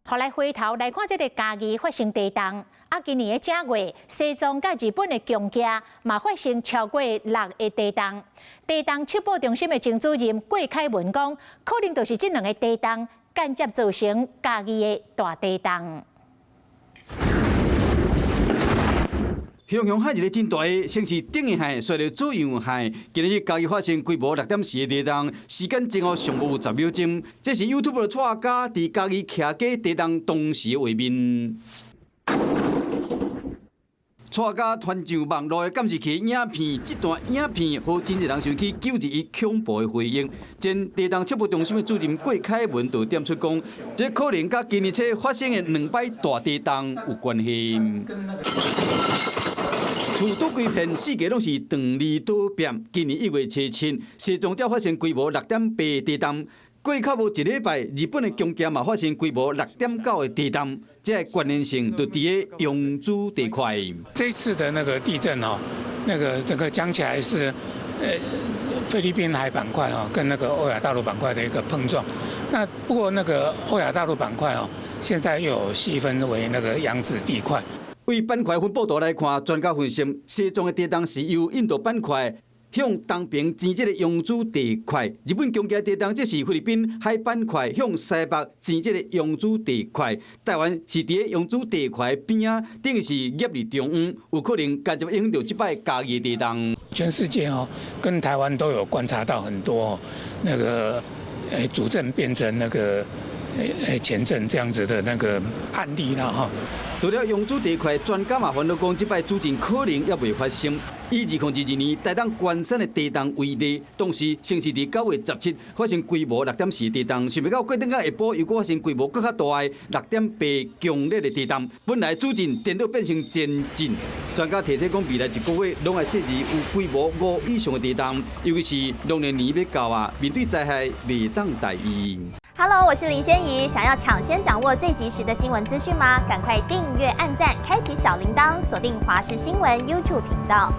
予來回頭來看，這个嘉義發生地動，啊，今年的正月，西藏佮日本的強崎嘛發生超過6個地動。地動測報中心的前主任郭凱文講，可能就是這兩个地動間接造成嘉義的大地動。雄雄海一个真大的，先是頂个海，隨著左右海。今日嘉義發生規模6.4的地動，時間前後上無有10秒鐘。這是 YouTube 的蔡家佇嘉義徛家地動當時的畫面。蔡家傳上網路的監視器影片，這段影片予真濟人想起9·21恐怖的回應。前地動測報中心的主任郭凱文就點出講，這可能佮今年初發生的兩擺大地動有關係。厝倒規片，四界攏是斷裂倒壁。今年1月初7，西藏才發生規模6.8地動。過較無一禮拜，日本的強崎嘛發生規模6.9的地動，這個關聯性就佇咧揚子地塊。這次的那個地震哦，那個整個講起來是，菲律賓海板塊哦，跟那個歐亞大陸板塊的一個碰撞。那不過那個歐亞大陸板塊哦，現在又有細分為那個揚子地塊。對板塊分布圖來看，專家分析，西藏的地動是由印度板塊向東邊擠這个揚子地塊；日本強崎地動則是菲律賓海板塊向西北擠這个揚子地塊。台灣是佇咧揚子地塊邊仔，等於是夾佇中央，有可能間接影響著這擺嘉義地動。全世界哦，跟台灣都有觀察到很多那個主震變成那個前震這樣子的那個案例啦，哈。除了揚子地塊，專家嘛煩惱講，這擺主震可能猶未發生。以2022年台東關山的地動為例，當時先是佇9月17發生規模6.4地動，想袂到過轉仔下晡又閣發生規模閣較大的6.8強烈的地動。本來主震顛倒變成前震。專家提醒講，未來一個月攏會設置有規模5以上的地動，尤其是農曆年欲到啊，面對災害袂當大意。 Hello，我是林仙怡。想要搶先掌握最及時的新聞資訊嗎？趕快訂閱、按讚、開啟小鈴鐺，鎖定華視新聞 YouTube 頻道。